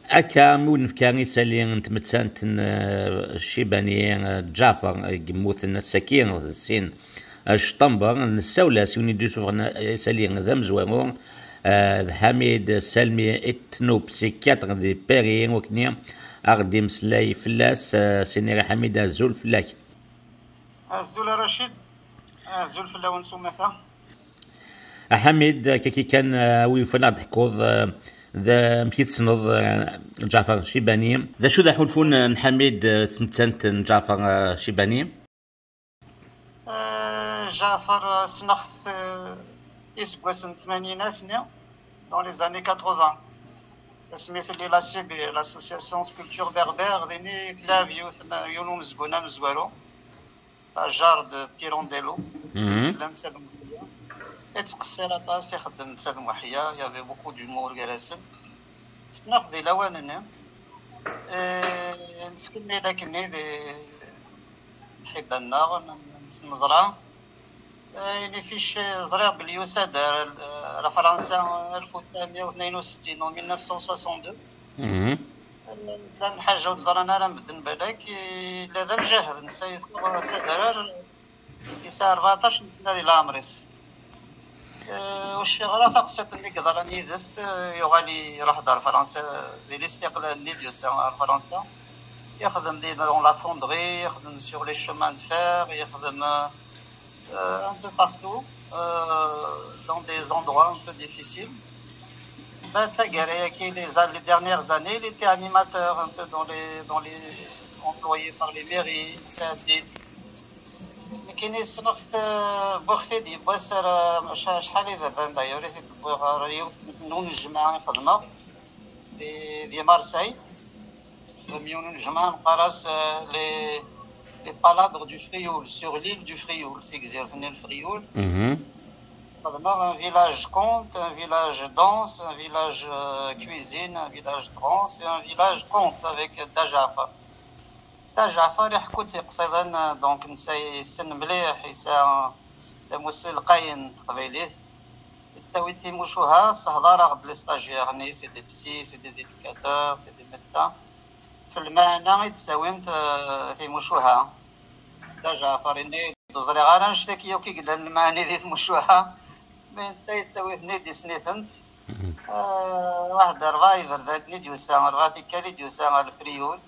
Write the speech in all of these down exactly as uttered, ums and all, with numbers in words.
Akka mi ur nefka isali n tmettant n eh, Cibani eh, Ǧafer eh, yemmuten ass-agi d sin eh, Ctember, nessawel-as i win i d-yessufɣen eh, isali d amezwaru eh, d Ḥamid Salmi, etnopsychiatre di Paris, wakken a ɣ-d-imeslay fell-as. Eh, Sinira Ḥamid, azul fell-ak. Azul a Racid, azul fell-awen s umata. A Ḥamid, kaki kan eh, wi yufan ad d-teḥkuḍ eh, d amek i tessneḍ eh, Ǧaɛfar Cibani? D acu d aḥulfu n n Ḥamid eh, s tmettant n Ǧaɛfar eh, Cibani? Eh, Ǧaɛfar eh, ssneɣ-t eh, iseggasen n tmanyin-atni, dans les années quatre-vingts. Asmi telli la C B, l'Association de Culture Berbère, din i tlaɛeb yiwet n- yiwen umezgun amezwaru. La jarre de Pirandello. Mhm. Llan Sadd Mouhia. Yettqeṣṣir aṭas, ixeddem d Sadd Mouhia, il y avait beaucoup d'humour gar-asen. Ssneɣ di lawan-nni. Eh, nettkemmil akkenni di lḥiba-nneɣ, n- nesneẓra. Eh, inific, eh, ẓriɣ belli yusa-d ar, ar Fransa alef u tesɛemya u tnin u settin, en mille neuf cent soixante-deux. Mhm. Llan lḥaǧa ur ẓran ara medden balak, yella d amjahed, netta yeffeɣ s adrar, yesɛa rbeɛṭac n sna di leɛmer-is. Eh, ur cfiɣ ara taqsiṭ-nni yeḍran yid-s, eh, yuɣal iruḥ-d ar Fransa di listiqlal-nni d-yusa ar Fransa. Yexdem di, dans la fonderie, yexdem sur les chemins de fer, yexdem, euh, euh, un peu partout, euh, dans des endroits un peu difficiles. Ben, taggara-agi, les, les dernières années, il était animateur un peu dans les, dans les, employé par les mairies, tsaɛdit. Nekkini ssneɣ-t, euh, wwiɣ-t-id yiwwas ar, euh, ca- acḥal iberdan d'ailleurs, i t-id-wwiɣ ɣer yiwet n unejmaɛ i xedmeɣ di, di Marseille. Xedmeɣ yiwen unejmaɛ neqqar-as, euh, les, les palabres du Frioul, sur l'île du Frioul, tigzirt-nni n Lefriyul. Mhm. Xedmeɣ un village conte, un village danse, un village euh, cuisine, un village trance et un village conte avec Dda Ǧaɛfar. Dda Ǧaɛfar iḥekku-d tiqsiḍin, euh, donc netta yessen mliḥ, yesɛa tamussni lqayen n teqbaylit. Yettawi-d timucuha, ssehḍar-aɣ-d les stagiaires-nni, c'est des psys, c'est des éducateurs, c'est des médecins. F lmeɛna i d-ttawint eh, timucuha. Dda Ǧaɛfar yenna-yi-d ur ẓriɣ ara annect-agi akk i yellan lmeɛni di tmucuha, mi netta yettawi-ten-id yessen-itent. Eh, waḥed rebɛa iberdan i d-yusa, rebɛa tikkal i d-yusa ɣer Lefriyul.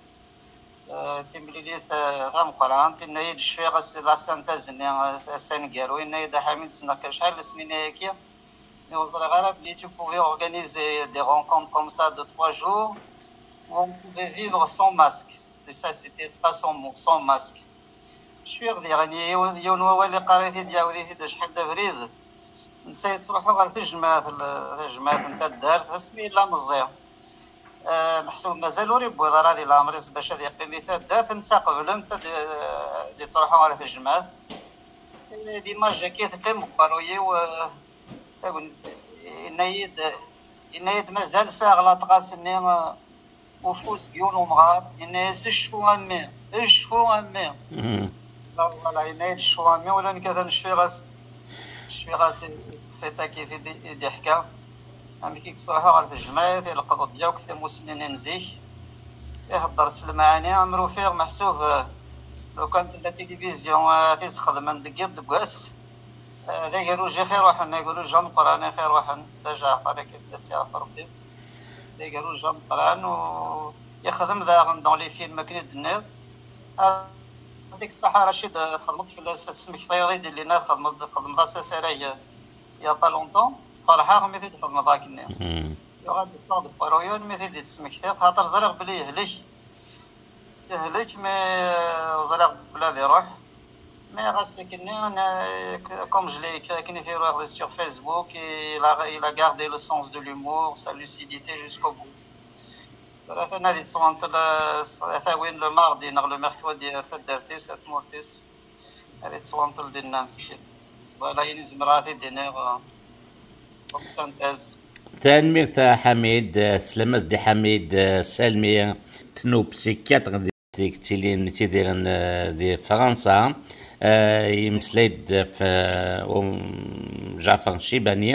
Eh, timlilit eh, tameqqrant, yenna-yi-d cfiɣ ass la synthèse-nni eh, ass aneggaru, yenna-yi-d a Ḥamid ssneɣ-k acḥal n lesnin ayagi. Mais ur ẓriɣ ara belli tu pouvais organiser des rencontres comme ça de trois jours où on pouvait vivre sans masque. Et ça, c'était pas sans, sans masque. Cfiɣ diɣen yiwen yiwen wawal iqqar-it-id, iɛawed-it-id acḥal d abrid. Netta yettruḥu ɣer tejmaɛt, l- tajmaɛt n taddart, asmi yella meẓẓi. Eh, meḥsub mazal ur yewwiḍ ara di leɛmer-is bac ad yeqqim di taddart, netta qeblen-t ad ad yettruḥu ɣer tejmaɛt. L'image-agi teqqim deg uqerruy-iw, eh, tagnit, yenna-yi-d, yenna-yi-d mazal sɛiɣ l'atrace-nni, eh, ufus deg yiwen umɣar, yenna-yas cfu a mmi, cfu a mmi. Mhm. Voilà, yenna-yi-d cfu a mmi, ula nekk atan cfiɣ-as, cfiɣ-as i teqsiṭ-agi i d- i d-iḥka. Amek i yettruḥu ɣer tejmaɛt, ileqḍ-d yakk timussnin n zik, ihedder s lemɛani, am rufiɣ meḥsub, eh, lukan tella tilivizyu eh, ad t-isxedmen deg yiḍ deg wass, eh, d agerruj i ɣ-iruḥen, agerruj ameqqran i ɣ-iruḥen, d ajeɛfar akka d as-iɛef Rebbi. D agerruj ameqqran u yexdem daɣen dans les films akken i d-tenniḍ. Yeɛṭik ṣṣeḥḥa Racid, txedmeḍ fell-as tesmektayeḍ i d-illin, txedmeḍ txedmeḍ-as asarag il y a pas longtemps, ferḥeɣ mi t-id-txedmeḍ akkenni. Mhm. Yuɣal yeffeɣ deg uqerruy-iw mi t-id-tesmektiḍ, xaṭer ẓriɣ belli yehlek. Yehlek, mais ẓriɣ belli ad iruḥ. Mais ɣas akkenni, comme je l'ai écrit akken i t-uriɣ sur Facebook, il a, il a gardé le sens de l'humour, sa lucidité jusqu'au bout. Tura atan ad yettwanṭel eh, s- ad t-awin le mardi neɣ le mercredi ar taddart-is, ar tmurt-is. Ad yettwanṭel dinna meskin. Voilà, ayen i zemreɣ ad t-id-iniɣ eh, comme synthèse. Tanemmirt a Ḥamid, eh, teslam-as-d i Ḥamid eh, Salmi, tnub psychiatre di tettilin ttidiren eh, di Fransa. Eh, yemmeslay-d ɣef eh, um, Ǧaɛfar Cibani.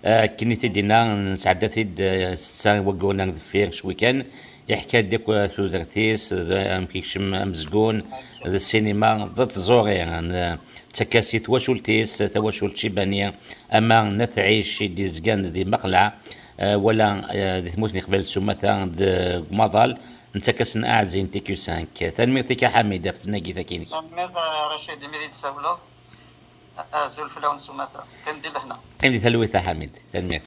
Akken i t-id-yenna, nesɛedda-t-id, eh, setta wagguren ar deffir cwi kan. Iḥka-d akk, eh, tudert-is, d amek yekcem amezgun, d ssinima, d tẓuri. N-, nettak-as i twacult-is, tawacult Cibani, ama n At Ɛic i d-yezgan di Maqleɛ, eh, wala, eh, di tmurt n Iqbayel s umata deg umaḍal, nettak-asen aɛzi n T Q cinq. Tanemmirt-ik a Ḥamid ɣef tnagit-agi-inek. Tanemmirt a Racid imi d-tsawleḍ. Azul fell-awen s umata. Qqim di lehna. Qqim di talwit a Ḥamid. Tanemmirt.